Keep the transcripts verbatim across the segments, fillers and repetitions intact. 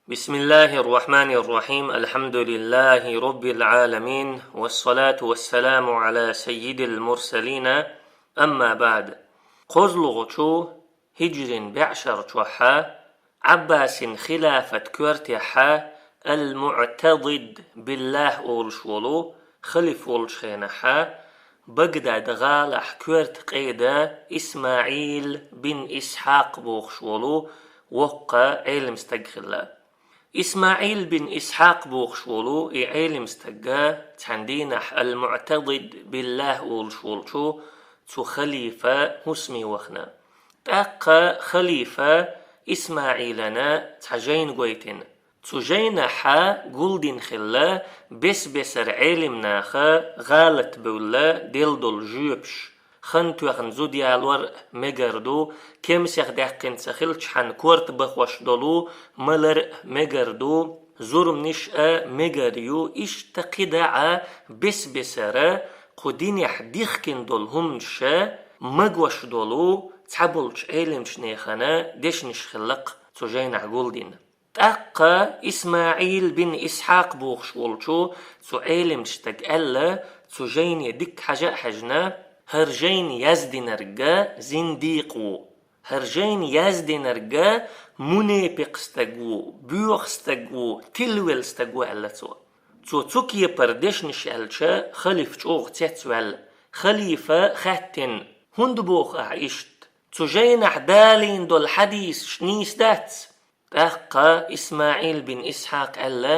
بسم الله الرحمن الرحيم. الحمد لله رب العالمين. والصلاة والسلام على سيد المرسلين. أما بعد. КхозлагӀчу хӀиджрин бӀешарчохь, Ӏаббасин хилафат коьртехь, ал-МуӀтадид биллахӀ олуш волу халиф волчу хенахь, Багдад гӀалахь коьрта къеда ИсмаӀил бин Исхьакъ бохуш волу воккха Ӏелам стаг хилла. ИсмаӀил бин Исхьакъ бохуш волу и Ӏелам стаг цхьана дийнахь ал-МуӀтадид биллахӀ олуш волчу цу халифа хӀусаме вахана. ТӀаккха халифа ИсмаӀилана цхьа жайна гойтина. Цу жайнахь гулдина хилла бес-бесара Ӏелам наха гӀалат бевлла делла долу жоьпаш. Хан тоьхна зуда ялор а мегар ду, кемсех даьккхина ца хилчхьана корта бахош долу малар а мегар ду, зурманаш а мегар ю, иштта кхидӀа а бес-бесара кху динехь дихкина долу хӀуманаш а магош долу цхьаболчу Ӏелимчу нехана дешнаш хилла-кх цу жайнахь гулдина. ТӀаккха ИсмаӀил бин Исхьакъ бохуш волчу цу Ӏелимчу стага аьлла, цу жайне дикка хьажа а хьаьжна: «ХӀара жайна яздинарг зиндикъ ву, хӀара жайна яздинарг мунепикъ стаг ву, боьха стаг ву, тилвелла стаг ву», — аьлла цо. Цо цу кепара дешнаш аьлча, халифа чӀогӀа цецваьлла. Халифа хаьттина: «ХӀунда боху ахь иштта? Цу жайнахь далийна долу хьадисаш нийса дац?» ТӀаккха ИсмаӀил бин Исхьакъ аьлла: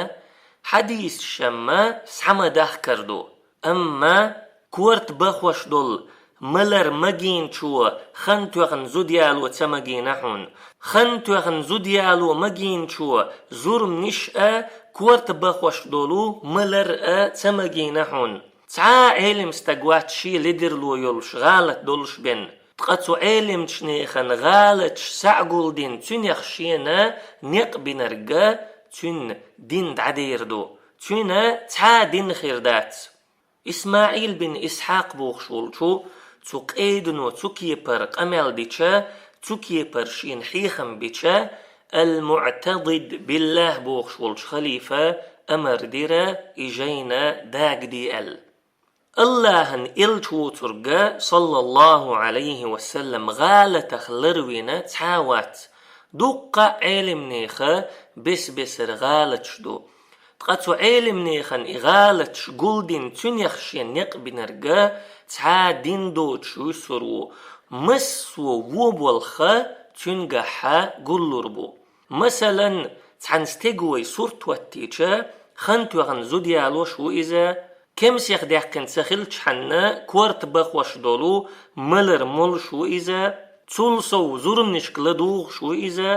«Хьадисаш-м схьа ма дахкар ду, амма корта бахош долу малар магийначо хан тоьхна зуда яло ца магийна хьуна. Хан тоьхна зуда яло магийначо зурманаш а, корта бахош долу малар а ца магийна хьуна. Цхьа а Ӏелам стаг вац шен ледарло йолуш, гӀалат долуш бен. Ткъа цу Ӏелимчу нехан гӀалаташ схьагулдина, цуьнах шена некъ бинарг цуьнан дин дӀадер ду. Цуьнан цхьа а дин хир дац». ИсмаӀил бин Исхьакъ бохуш волчу цу къедано цу кепара къамел дича, цу кепара шена хьехам бича, ал-МуӀтадид биллахӀ бохуш волчу халифа амар дира и жайна дагадеа аьлла. Аллахьан элча воцург, саллаллаху Ӏалайхи ва саллам, гӀалатах ларвина цхьа а вац. Дуккха а Ӏелимнеха бес-бесара гӀалаташ ду. Ткъа цу Ӏелимнехан и гӀалаташ гулдина, цуьнех шен некъ бинарг цхьа а дин доцуш вуьсур ву. Массо а вон болх цуьнгахьа гуллур бу. Масалан, цхьана стеган вай сурт хӀоттийча, хан тоьхна зуда ялош ву иза, кемсех даьккхина ца хилчхьанна, корта бахош долу малар молуш ву иза, цул сов зурманашка ладугӀуш ву иза,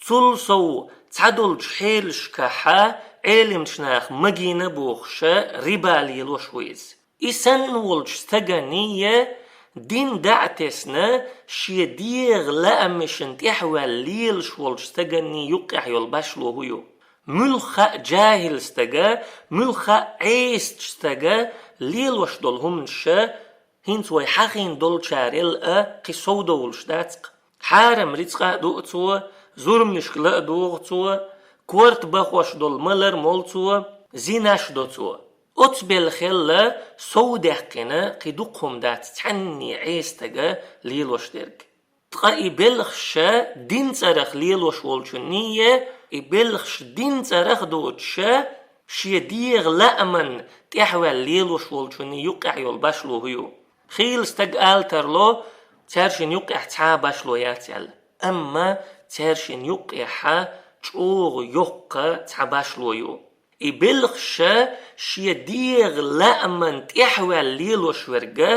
цул сов цхьадолчу хьелашкахьа Ӏелимчу наха магийна бохуша риба лелош ву иза. И санна волчу стаганний, дин дӀа а тесна, шен дегӀан лаамашна тӀаьхьаваьлла лелаш волчу стаганний юккъехь йолу башло хӀун ю? Муьлхха а жахӀил стага, муьлхха а Ӏесачу стага лелош долу хӀуманаш ша, хӀинца вай хьахийна долчарел а кхин совдовлуш дац-кх. Хьарам рицкъа а дуу цо, зурманашка ла а дугӀу цо, корта бахош долу малар молу цо, зинаш до цо. Оцу белхелла совдаьккхина кхин дукха хӀума дац цхьанний Ӏесатага лелош дерг. Ткъа и белхаш ша дин цӀарах лелош волчунний, и белхаш дин цӀарах доцуша, шен дегӀан лааман тӀаьхьаваьлла лелош волчунний юккъехь йолу башло хӀун ю? Хийла стаг ала тарло, цаьршинна юккъехь цхьа а башло яц аьлла. Амма цаьршинна юккъехьа чӀогӀа йоккха цхьа башло ю. И белхаш ша шен дегӀан лааман тӀаьхьаваьлла лелош верга,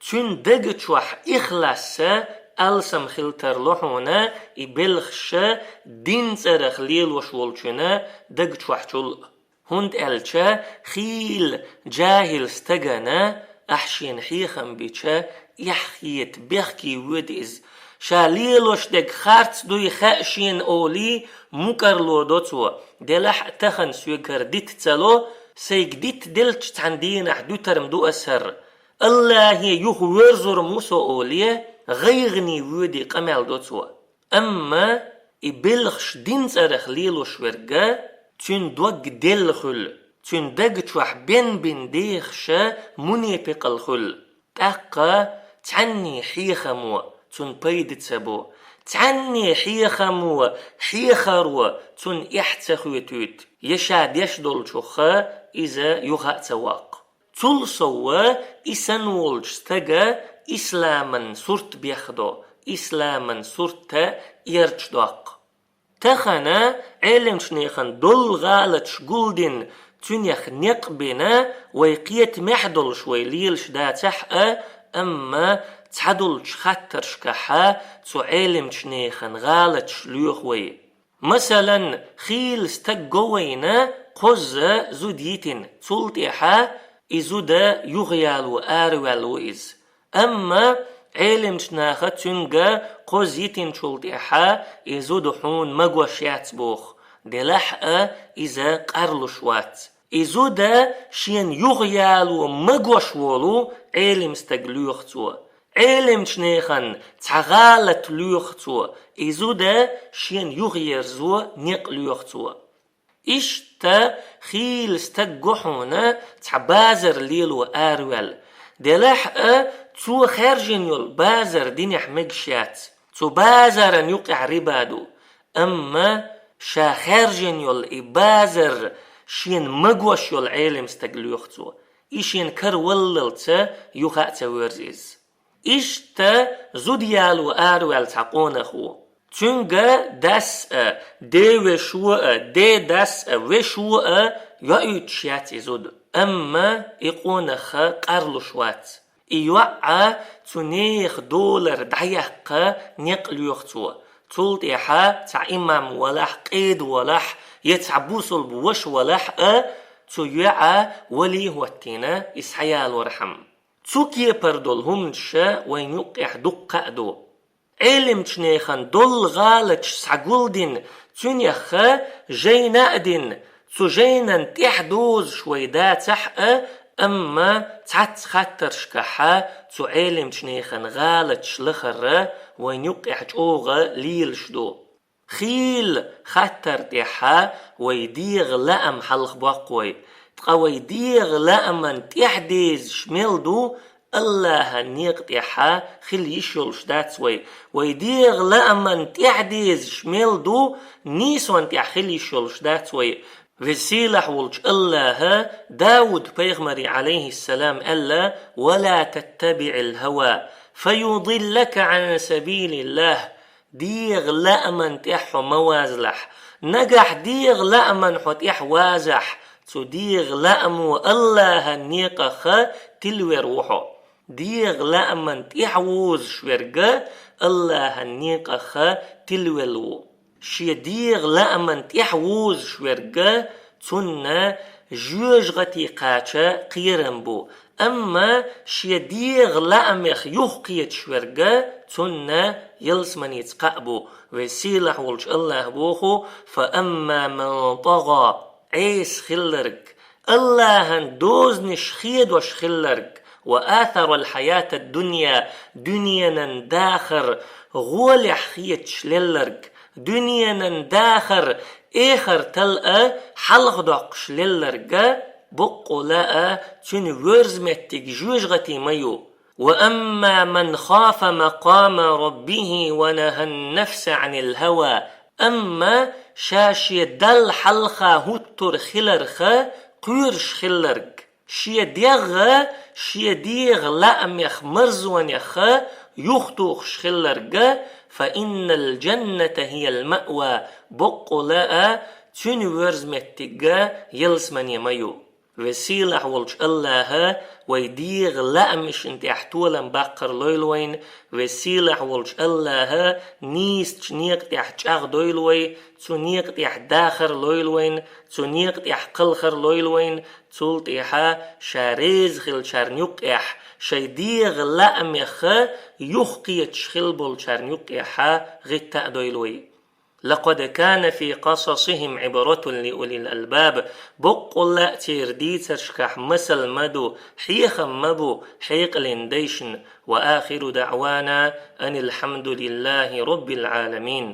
цуьнан дага чохь ихласа алсам хила тарло хьуна, и белхаш ша дин цӀарах лелош волчуьнан дага чохьчул а. ХӀунда аьлча хийла жахӀил стагана ахь шена хьехам бича, эхь хета бехке воьду иза. Ша лелош дерг харц дуй хаьа шена олий, мукӀарло до цо, делахь а тахана соьга хӀара дита ца ло, сайга дита делча цхьана дийнахь дуьтар-м ду ас хӀара. Аллахье юха воьрзур-м ву со олий, гӀайгӀане воьдий къамел до цо. Амма И белхаш дин цӀарах лелош верг, цуьнан дог делла хуьлу, цуьнан даг чохь бен-бина дехаш мунепикъал хуьлу. ТӀаккха цхьанне хьехамо цунна пайда ца бу, цхьанне хьехамо, хьехаро цунна эхь ца хоьтуьйту, я ша деш долчух иза юха а ца воккху. Цул сов и санна волчу стага исламан сурт бехдо, исламан сурт эрчадоккху. Тахана Ӏелимчу нехан долу гӀалаташ гулдина, цуьнех некъ бина, вай кхетамехь долуш вай лелаш дацахь а, амма цхьадолчу хаттаршкахьа цу Ӏелимчу нехан гӀалаташ лоьху вай. Масалан, хийла стаг го вайна, кхозза зуда йитина, цул тӀаьхьа и зуда юхаяло араваьлла ву иза. Амма Ӏелимчу наха цуьнга кхозза йитинчул тӀаьхьа и зуда хьуна магош яц боху, делахь а иза къарлуш вац. И зуда шена юхаяло магош волу Ӏелим стаг лоьху цо. Ӏелимчу нехан цхьа гӀалат лоьху цо, и зуда шена юхаерзо некъ лоьху цо. Иштта хийла стаг го хьуна цхьа базар лело араваьлла. Делахь а цо хаьржина йолу базар динехь мегаш яц. Цу базаран юккъехь риба ду. Амма ша хаьржина йолу и базар шена магош йолу Ӏелим стаг лоьху цо. И шена караваллалца юха а ца воьрзу иза. Иштта зуда яло араваьлла цхьа къонах ву. Цуьнга дас а, девешо а, дедас а, вешо а йоуьйтуш яц и зуда. Амма и къонах къарлуш вац. И йоӀ а цу нехан долара дӀаяккха некъ лоьху цо. Цул тӀаьхьа цхьа имам валахь, къеда валахь, я цхьа бусулба ваша валахь а, цу йоӀа валий хӀоттийна и схьаялорхьама. Цу кепара долу хӀуманаш вайн юккъехь дуккха а ду. Ӏелимчу нехан долу гӀалаташ схьагулдина, цуьнеха жайна а дина, цу жайнан тӀехь дозуш вай дацахь а, амма цхьацца хаттаршкахьа цу Ӏелимчу нехан гӀалаташ лахара вайн юккъехь чӀогӀа лелаш ду. Хийла хаттар тӀехьа вай дегӀан лаам хьалха боккху вай, ткъа вай дегӀан лааман тӀехь дезаш мел ду, АллахӀан некъа тӀехьа хила йиш йолуш дац вай. Вай дегӀан лааман тӀехь дезаш мел ду, нийсон тӀехь хила йиш йолуш дац вай. Веза-сийлахь волчу АллахӀа Дауд-пайхамаре, Ӏалайхиссалам, аьлла: «Ва ла таттабиӀил хӀава, фа юдиллака Ӏан сабилиллахь». ДегӀан лааман тӀехь хьо ма вазалахь. Нагахь дегӀан лааман хьо тӀехь вазахь, цу дегӀан лаамо АллахӀан некъах тилвер ву хьо. ДегӀан лааман тӀехь вузуш верг АллахӀан некъах тилвелла ву. Шен дегӀан лааман тӀехь вузуш верг, цунна жоьжахати кхача кхерам бу, амма шен дегӀан лаамех юхакхеташ верг, цунна ялсаманица кхаъ бу. Веза-сийлахь волчу АллахӀа боху: «Фа амма ман тӀагӀа», Ӏеса хилларг, АллахӀан дозанаш хедош хилларг, «ва асарал хьаятад дунья», дуьненан дахар гӀолехь хеташ лелларг, дуьненан дахар эхартал а хьалхадоккхуш лелларг, боккъала а цуьнан воьрза меттиг жоьжахати ма ю. «Ва амма ман хафа макъама раббихи ва нахӀан нафса Ӏанил хӀава», амма ша шен Далла хьалха хӀуттур хиларх кхоьруш хилларг, шен дегӀ, шен дегӀан лаамех, марзонех юхатухуш хилларг, «фа иннал жанната хӀиял маъва», боккъала а цуьнан воьрза меттиг ялсамане ма ю. Веза-сийлахь волчу АллахӀа вай дегӀан лаамашна тӀехь толам баккхар лойла вайна, Веза-сийлахь волчу АллахӀа нийсачу некъа тӀехь чӀагӀдойла вай, цу некъа тӀехь дахар лойла вайна, цу некъа тӀехь кхалхар лойла вайна, цул тӀаьхьа ша реза хиллачарна юккъехь, шайн дегӀан лаамех юхакхеташ хила болчарна юккъехьа гӀитта а дойла вай. «Лакъад кана фи къасасихим Ӏибратун ли улил албаб». Боккъала а церан дийцаршкахь масал ма ду, хьехам ма бу хьекъална дайшна. Ва ахиру даӀвана анил хьамдулиллахӀи раббил Ӏаламин.